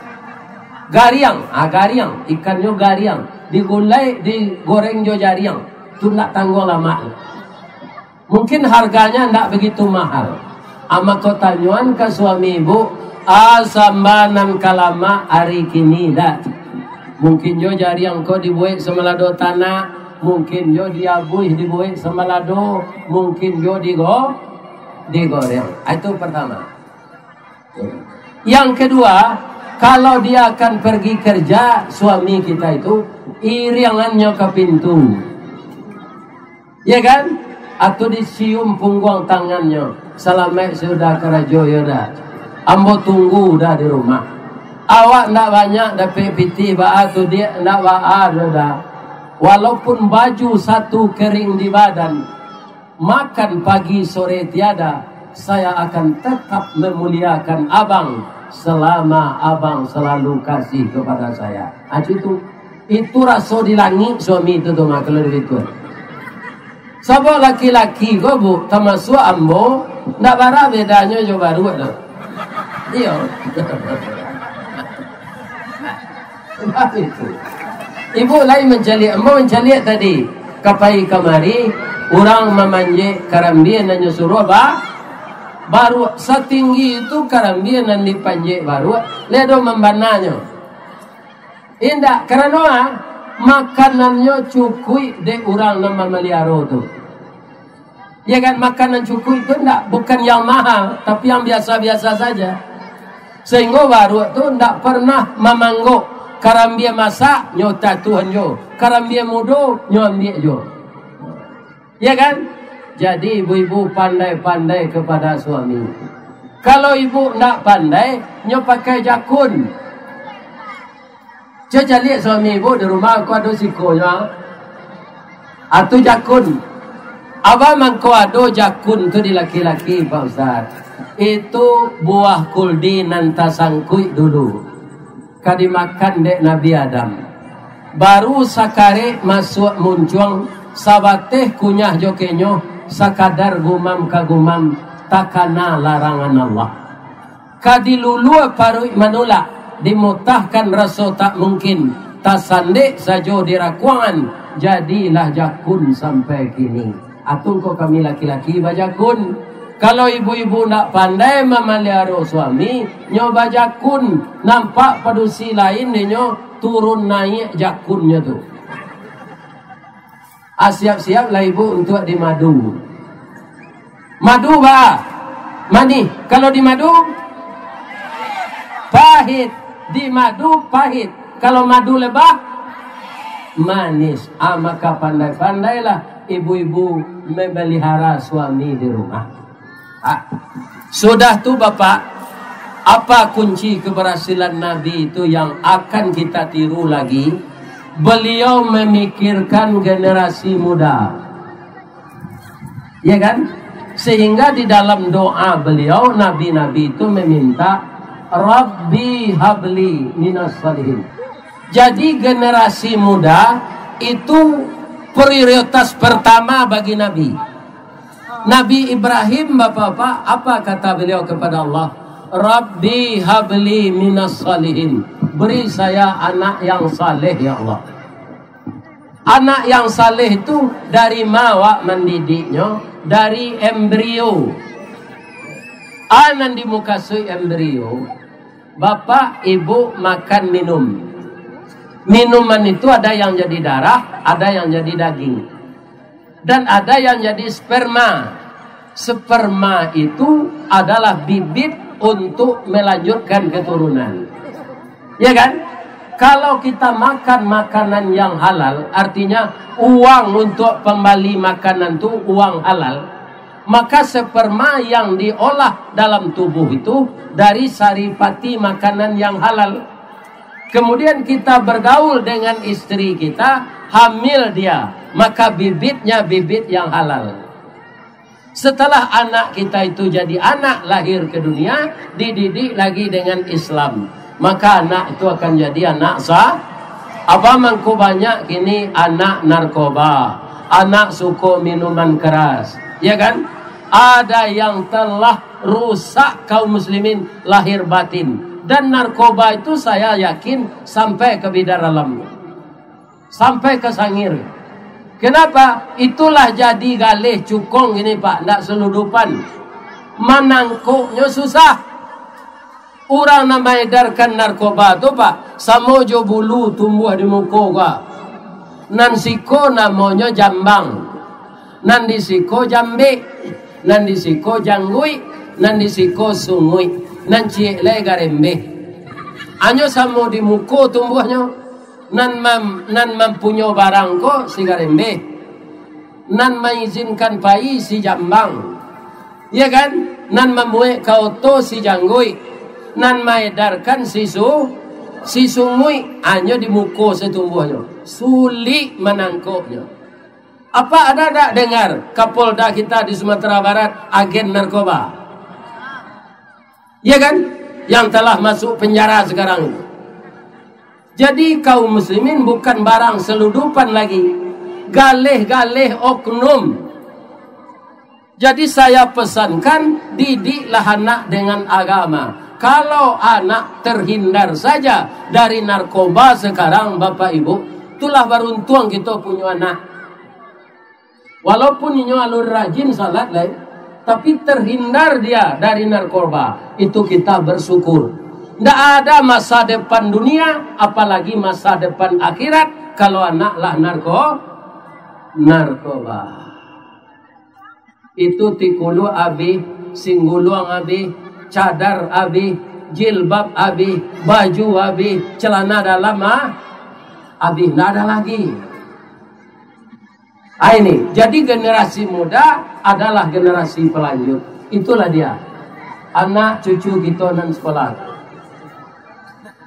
Gariang. Ah, gariang. Ikannyo gariang. Digulai, digoreng jo jariang. Tu ndak tangguang lamak. Mungkin harganya ndak begitu mahal. Ah, mako tanyoan ka suami ibu, ah, samba nan ka lamak ari kini dak. Mungkin jo jariang ko dibuek samalado tanak, mungkin jo diabuih dibuek samalado, mungkin jo digo-, digoreng. Ah, itu pertama. Yang kedua, kalau dia akan pergi kerja, suami kita itu, iringannyo ka pintu. Ya kan? Atau disium pungguang tangannyo, "Salamaik sudah karajo, yo dak? Ambo tunggu dah di rumah. Awak ndak banyak dapek pitih, baa tu, Diak, ndak baa doh dah. Walaupun baju satu kering di badan, makan pagi sore tiada, saya akan tetap memuliakan abang selama abang selalu kasih kepada saya." Ah, itu, itu raso di langik suami itu tu mah, kalau begitu. Sabab laki-laki ko, Bu, tamasuak ambo, ndak bara bedanyo jo baruak tu. Iyo. Ibu lain mancaliak, ambo mancaliak tadi. Ka pai kamari, urang mamanjek karambia nan nyo suruah ba-, baruak. Satinggi itu karambia nan dipanjek baruak, lai ado mambananyo. Indak, karano, ah, makanannyo cukuik dek urang nan mamaliaro tu. Ya kan, makanan cukuik tu ndak, bukan yang mahal, tapi yang biasa-biasa saja. Sehingga baruak tu ndak pernah mamanggok, karambia masak, nyo tatuan jo, karambia mudo, nyo ambiak jo. Ya kan? Jadi ibu-ibu pandai-pandai kepada suami. Kalau ibu ndak pandai, nyo pakai jakun. Cubo caliak suami ibu di rumah, ko ado sikonyo. Atu jakun. Abah mangko ado jakun tu di laki-laki, Pak Ustaz. Itu buah kuldi nan tasangkuik dulu. Ka dimakan dek Nabi Adam. Baru sakarek masuak muncuang, sabateh kunyah jo kenyo, sakadar gumam ka gumam, takana larangan Allah. Ka dilulua paruik manulak, dimutahkan raso tak mungkin, tasandek sajo di rakuangan, jadilah jakun sampai kini. Atau ko kami laki-laki bajakun. Kalau ibu-ibu ndak pandai mamaliaro suami, nyo bajakun, nampak padusi lain dek nyo, turun naiak jakunnyo tu. Ah, siap-siaplah ibu untuak dimadu. Madu ba manih. Kalau dimadu pahit, dimadu pahit. Kalau madu lebah manis. Ah, maka pandai-pandailah ibu-ibu memelihara suami di rumah. Ah, sudah tu, Bapak, apa kunci keberhasilan Nabi itu yang akan kita tiru lagi? Beliau memikirkan generasi muda. Ya kan? Sehingga di dalam doa beliau, nabi-nabi itu meminta, "Rabbi habli minas salihin." Jadi generasi muda itu prioritas pertama bagi Nabi. Nabi Ibrahim, Bapak-bapak, apa kata beliau kepada Allah? "Rabbi habli minas salihin." Beri saya anak yang saleh, ya Allah. Anak yang saleh tu dari ma awak mandidiknyo? Dari embrio. A nan dimukasuik embrio, bapak, ibu makan, minum. Minuman itu ada yang jadi darah, ada yang jadi daging. Dan ada yang jadi sperma. Sperma itu adalah bibit untuk melanjutkan keturunan. Ya kan? Kalau kita makan makanan yang halal, artinya uang untuk pembali makanan tu uang halal, maka sperma yang diolah dalam tubuh itu dari saripati makanan yang halal. Kemudian kita bergaul dengan istri kita, hamil dia, maka bibitnya bibit yang halal. Setelah anak kita itu jadi anak lahir ke dunia, dididik lagi dengan Islam, maka anak itu akan jadi anak sa-, apa mangko banyak kini anak narkoba, anak suko minuman keras, ya kan? Ada yang telah rusak kaum muslimin lahir batin. Dan narkoba itu saya yakin sampai ke bidar alam, sampai ke sangir. Kenapa? Itulah jadi galeh cukong ini, Pak, ndak seludupan. Manangkoknyo susah. Urang nan maedarkan narkoba tu, Pak, samo jo bulu tumbuah di muko, Pak. Nan siko namonyo jambang, nan di siko jambek, nan di siko jangguik, nan di siko sunguik, nan ciek lai garembeh. Anyo samo di muko tumbuahnyo. Nan mam-, nan mampunyo barang ko si garembeh, nan maizinkan pai si jambang, ya kan? Nan mamuek ka oto si jangguik, nan maedarkan si su-, si sunguik, anyo di muko satumbuahnyo. Sulik manangkoknyo. Apa ada dak dengar Kapolda kita di Sumatera Barat agen narkoba? Ya kan? Yang telah masuk penjara sekarang ini. Jadi kaum muslimin bukan barang seludupan lagi. Galeh-galeh oknum. Jadi saya pesankan, didiklah anak dengan agama. Kalau anak terhindar saja dari narkoba sekarang, Bapak Ibu, itulah baruntuang kito punyo anak. Walaupun inyo alun rajin salat lai, tapi terhindar dia dari narkoba, itu kita bersyukur. Ndak ada masa depan dunia, apalagi masa depan akhirat, kalau anak lah narko-, narkoba. Itu tikulu abih, singguluang abih, cadar abih, jilbab abih, baju abih, celana dalam, ah, abih, ndak ada lagi. Ah, ini, jadi generasi muda adalah generasi pelanjut. Itulah dia. Anak cucu kito nan sekolah.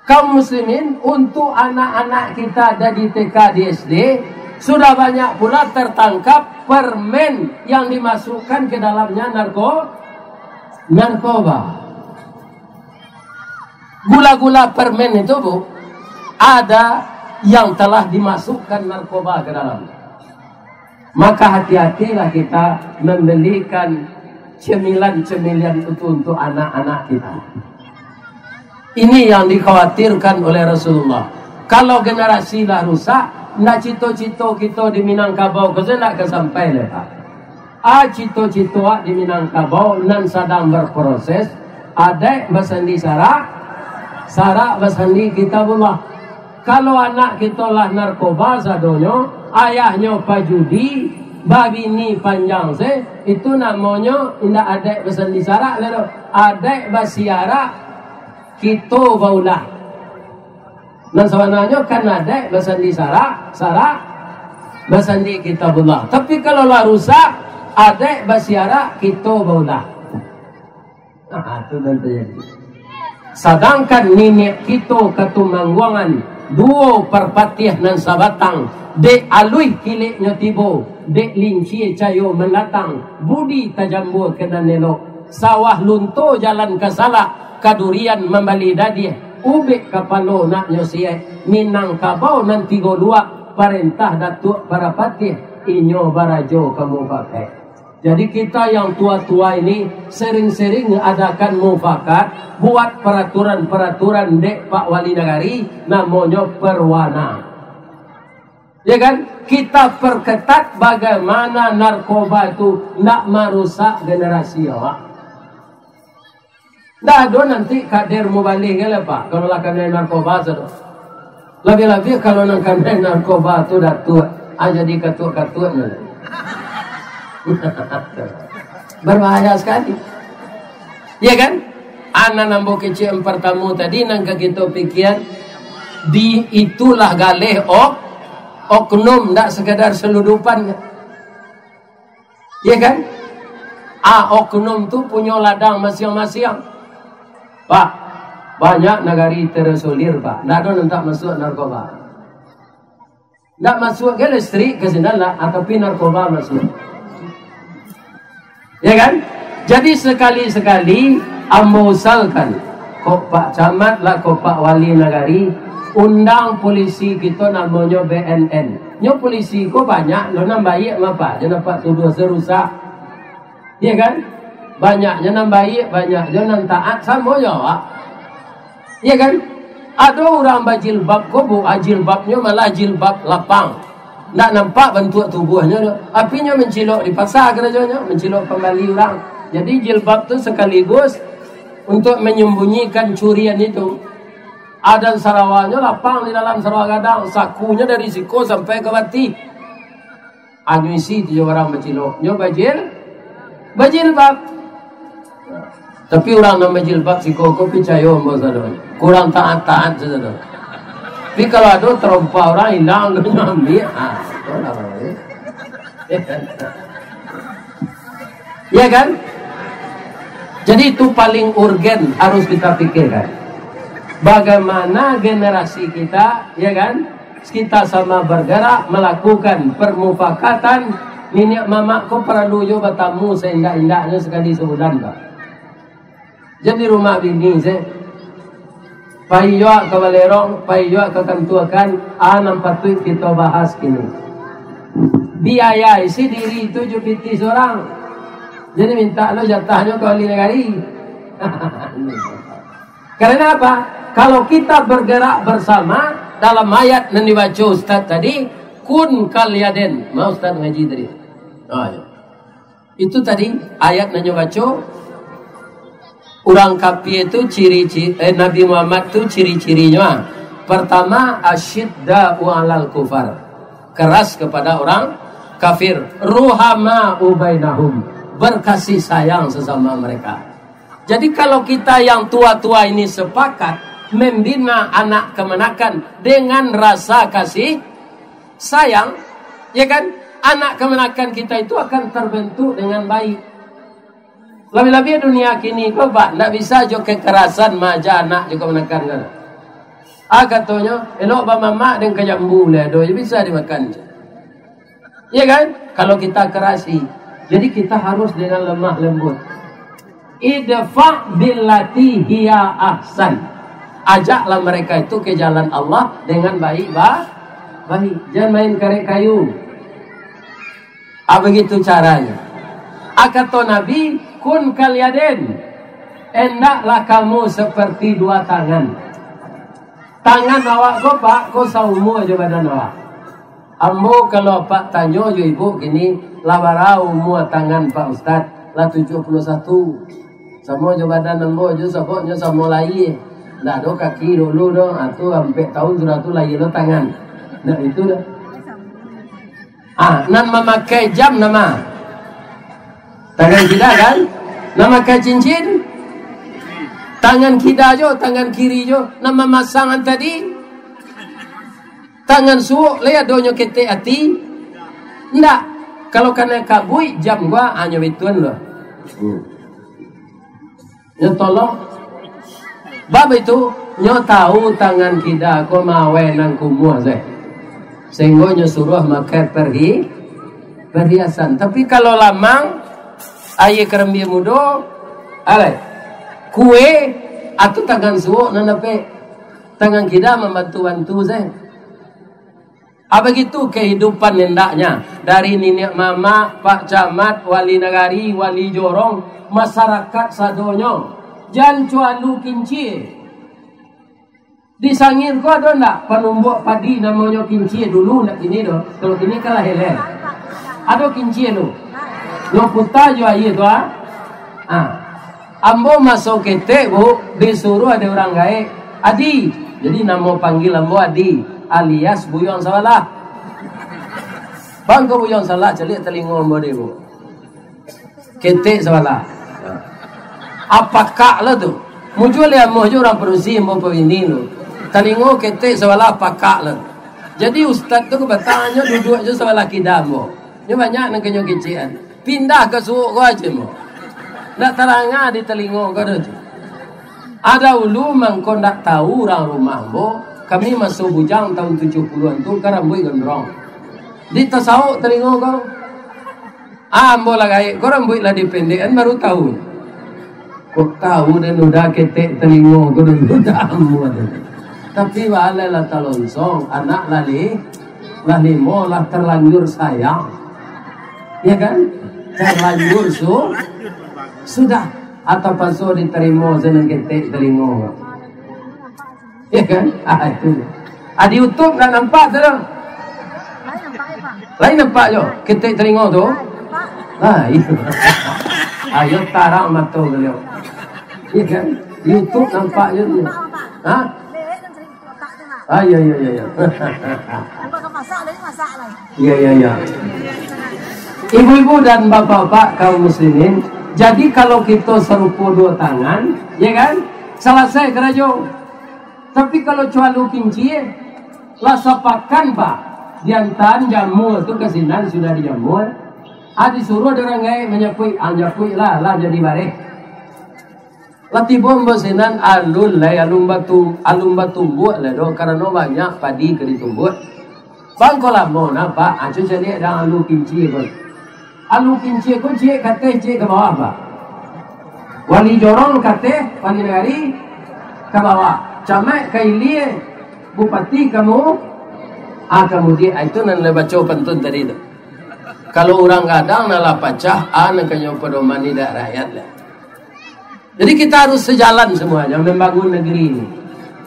Kaum muslimin, untuk anak-anak kita ada di T K, di S D, sudah banyak pula tertangkap permen yang dimasukkan ke dalamnya narko-, narkoba. Gula-gula permen itu, Bu, ada yang telah dimasukkan narkoba ke dalam. Maka hati-hatilah kita membelikan cemilan-cemilan itu untuk anak-anak kita. Ini yang dikhawatirkan oleh Rasulullah. Kalau generasi lah rusak, ndak cito-cito kito di Minangkabau ko se ndak ka sampai lai, Pak. A, cito-cito awak di Minangkabau nan sadang berproses, adaik basandi sarak, sarak basandi Kitabullah. Kalau anak kito lah narkoba sadonyo, ayahnyo pajudi, babini panjang se, itu namonyo indak adaik basandi sarak lai doh. Adaik basiarak, kito baulah. Nan sabananyo kan adaik basandi sarak, sarak basandi Kitabullah. Tapi kalau lah rusak, adaik basiarak, kito baulah. Nah, tu nan tajadi. Sadangkan niniak kito Katumangguangan, duo Parpatiah nan sabatang, dek aluih kileknyo tibo, dek lincie cayo mandatang, budi tajambua ka nan elok, sawah lunto jalan ka Salak, ka Durian mambali dadiah, ubek kapalo naknyo siek, Minangkabau nan tigo luak, parentah Datuak Parapatiah, inyo barajo ka mupakaik. Jadi kita yang tua-tua ini sering-sering adakan mufakat, buat peraturan-peraturan dek Pak Wali Nagari, namonyo perwana. Ya kan? Kita perketat bagaimana narkoba itu ndak marusak generasi awak. Ndak ado nanti kader mubaleh kan lah, Pak, kalau lah kanai narkoba tu. Labiah-labiah kalau nan kanai narkoba tu datuak, ah, jadi katuak-katuak nyo. Berbahaya sekali. Ya kan? Anak ambo kecil yang pertama tadi nan ka kito pikian, di itulah galeh ok-, oknum, ndak sekadar seludupan. Ya kan? Ah, oknum tu punyo ladang masiang-masiang. Pak, banyak nagari terisolir, Pak. Ndak ado nan tak masuak narkoba. Ndak masuak ke listrik ka sinan lah, ah, tapi narkoba masuak. Kan? Jadi, sakali-sakali ambo usalkan, kok Pak Camat lah, kok Pak Wali Nagari, undang polisi kito namonyo B N N. Nyo polisi ko banyak lo nan baiak, mapa jo nampak tuduah se rusak. Iya kan? Banyak jo nan baiak, banyak jo nan taat, samo jo awak. Iya kan? Ado urang bajilbab ko, Bu, ah, jilbabnyo malah jilbab lapang. Ndak nampak bantuak tubuahnyo tu. Tapi nyo mancilok di pasa karajonyo, mancilok pambali urang. Jadi, jilbab tu sakaligus untuk manyambunyikan curian itu. Adan sarawanyo lapang di dalam sarawa gadang, sakunyo dari siko sampai ka batih. Anu isi tu jo urang bacilok, nyo bajil-, bajilbab. Tapi urang nan bajilbab siko ko picayo ambo sado, kurang taat-taat sado. Tapi kalau ado tarompa urang ilang tu nyo ambiak, ah, tu lah baru. Ya kan? Jadi itu paling urgen harus kita pikirkan. Bagaimana generasi kita, ya kan? Kita sama bergerak melakukan permufakatan. Niniak mamak ko paralu jo batamu saindak-indaknyo sakali sabulan, Pak. Jan di rumah bini se. Pai juo ka balerong, pai juo ka kantuakan, a nan patuik kito bahas kini. Biayai si diri tu jo pitih surang. Jadi mintak lo jatahnyo ka wali nagari. Karena apa? Kalau kita bergerak bersama, dalam ayat nan dibaco Ustaz tadi, kun kal yaden. Ma Ustaz ngaji tadi. Ah, ya. Itu tadi ayat nan nyo baco, urang kafir tu ciri-ciri, eh, Nabi Muhammad tu ciri-cirinyo, ah. Pertama, asyidda'u alal kufar. Keras kepada orang kafir. Ruhama'u bainahum. Berkasih sayang sesama mereka. Jadi, kalau kita yang tua-tua ini sepakat membina anak kamanakan dengan rasa kasih sayang, ya kan, anak kamanakan kita itu akan terbentuk dengan baik. Labiah-labiah dunia kini ko, Pak, ndak bisa jo kekerasan maaja anak jo kamanakan ko. Ah, katonyo, elok bamamak dengan kajambu lah, ado je bisa dimakan. Ya kan? Kalau kita kerasi. Jadi kita harus dengan lemah lembut. Idfa billati hiya ahsan. Ajaklah mereka itu ke jalan Allah dengan baik, ba-, baik. Jangan main karek kayu. Ah, begitu caranya. Ah, kato Nabi, kun kal yaden. Endaklah kamu seperti dua tangan. Tangan awak ko, Pak, ko saumua jo badan awak. Ambo kalau Apak tanyo jo Ibu kini, lah bara umua tangan Pak Ustaz? Lah tujuah puluah satu. Samo jo badan ambo jo, sababnyo samo lahia. Ndak ado kaki dulu doh, ah, tu ampek taun sudah tu lahia lo tangan. Ndak itu doh. Ah, nan mamakai jam nama? Tangan kida kan? Nan mamakai cincin? Tangan kida jo, tangan kiri jo. Nan mamasang tadi? Tangan suok lai adonyo ketek ati? Ndak. Kalau kanai kabuik jam gua, hanyo bituan lo. Hmm. Nyo tolong. Bab itu, nyo tahu tangan kida ko mawai nan kumuah se. Sehinggo nyo suruah makai perhi-, perhiasan. Tapi kalau lamang, aia karambia mudo, alai, kue, atau tangan suok nan dapek. Tangan kida mambantu-bantu se. Ah, begitu kehidupan hendaknya. Dari niniak mamak, pak camat, wali nagari, wali jorong, masyarakat sadonyo. Jan cualu kincia. Di Sangir ko ado ndak panumbuak padi namonyo kincia dulu, ndak kini doh. Kalau kini kan lah heler. Ado kincia tu. Nyo puta jo aia tu, ah. Ah. Ambo maso ketek, Bu, disuruah dek urang gaek, "Adi." Jadi namo panggil ambo Adi, alias Buyuang Sabalah. Bang ko Buyuang Sabalah, caliak talingo ambo dek, Bu. Ketek sabalah. Apakak lah tu. Mujua lai amuah jo urang padusi ambo pabini tu. Talingo ketek sabalah apakak lah. Jadi ustaz tu kabatanyo duduak jo sabalah kida ambo. Nyo banyak nan kanyo kecekan. Pindah ka suok ko aja mo. Ndak taranga di talingo ko doh tu. Ada ulu mangko ndak tahu urang rumah ambo. Kami maso bujang tahun tujuh puluhan tu ka rambuik gondrong. Di tasaok talingo ko. Ah, ambo lah gaek ko, rambuik lah dipendekan, baru tahu. Kok tahu den udah ketek telingo ko dulu, tak ambo tu. Tapi baleh lah talonsong, anak lah li-, lah limo, lah terlanjur sayang. Ya kan? Terlanjur su-, sudah. Atau paso diterima senang ketek telingo. Ya kan? Ah, itu. Ah, di YouTube nggak nampak tu dah. Lain nampak jo, ketek telingo tu. Ah, iyo. Ayo tarang mato beliau. Ya kan? YouTube nampak je tu. Ha? Ah, ya, ya, ya, ya. Ya, ya, ya. Ibu-ibu dan bapak-bapak kaum muslimin, jadi kalau kita serupa dua tangan, ya kan? Selesai karajo. Tapi kalau cuma lu kincia, lah sapakan, Pak. Diantaan jamur tu ka sinan sudah dijamur. Ah, disuruh ada urang gaek manyapuik, ah, nyapuik lah, lah jadi bareh. Lah tibo ambo sinan alun lai, alun batu-, alun batumbuak lai doh, karano banyak padi ka ditumbuak. Bang, ko lamo nah, Pak, aco caliak dang alu kincia ko. Alu kincia ko ciek ka ateh, ciek ka bawah, Pak. Wali jorong ka ateh, wali nagari ka bawah. Camat ka ilia, bupati ka mu-, ah, ka mudiak. Ah, itu nan lai baco pantun tadi tu. Kalau urang gadang nan lah pacah, ah, nan kanyo padoman idak rakyat lah. Jadi kita harus sejalan semuanya membangun negeri ini,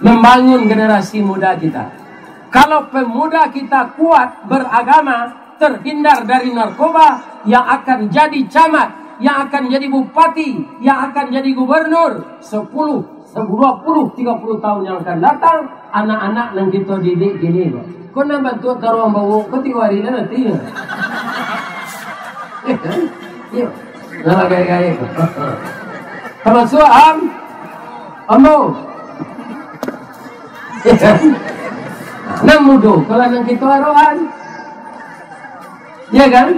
membangun generasi muda kita. Kalau pemuda kita kuat beragama, terhindar dari narkoba, yang akan jadi camat, yang akan jadi bupati, yang akan jadi gubernur, sepuluh, dua puluh, tiga puluh tahun yang akan datang, anak-anak nan kita didik kini ko. Ko nan bantuak taruang bawok ko tigo hari nan nanti. Iyo. Nah, gaek-gaek. Tamasuak am-, ambo. Nan mudo, kalau nan kito arohan. Ya kan?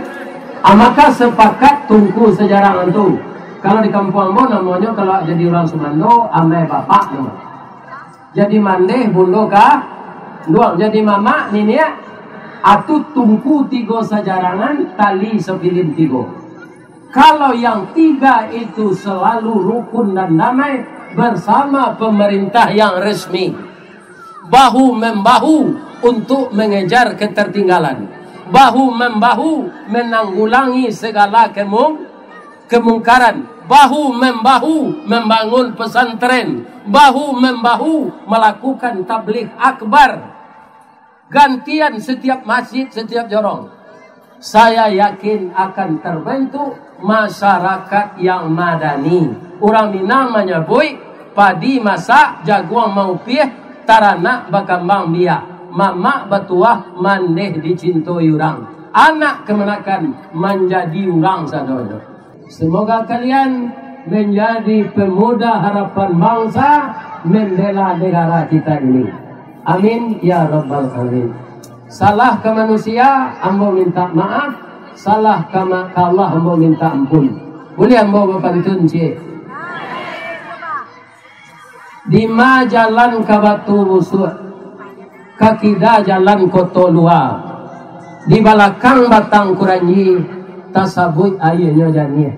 Ah, maka sepakat tungku sajarangan tu. Kalau di kampuang ambo namonyo, kalau jadi urang Sumando, amai bapak namo. Jadi mandeh bundo ka duang, jadi mamak niniak, atu tungku tigo sajarangan, tali sapilin tigo. Kalau yang tiga itu selalu rukun dan damai bersama pemerintah yang resmi, bahu-membahu untuk mengejar ketertinggalan, bahu-membahu menanggulangi segala kemung-, kemungkaran, bahu-membahu membangun pesantren, bahu-membahu melakukan tabligh akbar, gantian setiap masjid, setiap jorong. Saya yakin akan terbentuk masyarakat yang madani. Urang Minang manyabuik, padi masak, jaguang maupiah, taranak bakambang biak. Mamak batuah mandeh dicintoi urang. Anak kamanakan manjadi urang sadonyo. Semoga kalian menjadi pemuda harapan bangsa, membela negara kita ini. Amin, ya rabbal alamin. Salah ka manusia, ambo minta maaf. Salah ka ma-, ka Allah, ambo minta ampun. Buliah ambo bapantun ciek? Dima jalan ka Batu Busuak, ka kida jalan Koto Lua, di balakang Batang Kuranji, tasabuik aianyo janiah.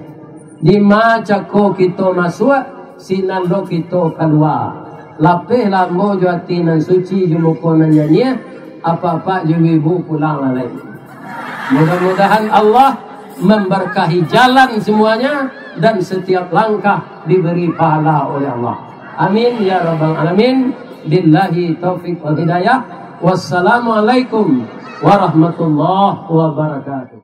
Dima cako kito masuak, sinan lo kito kalua. Lapehlah ambo jo ati nan suci, jo muko nan janiah, apak-apak jo ibu-ibu pulang lah lai. Mudah-mudahan Allah memberkahi jalan semuanya dan setiap langkah diberi pahala oleh Allah. Amin ya rabbal alamin. Billahi taufik wal hidayah. Wassalamualaikum warahmatullahi wabarakatuh.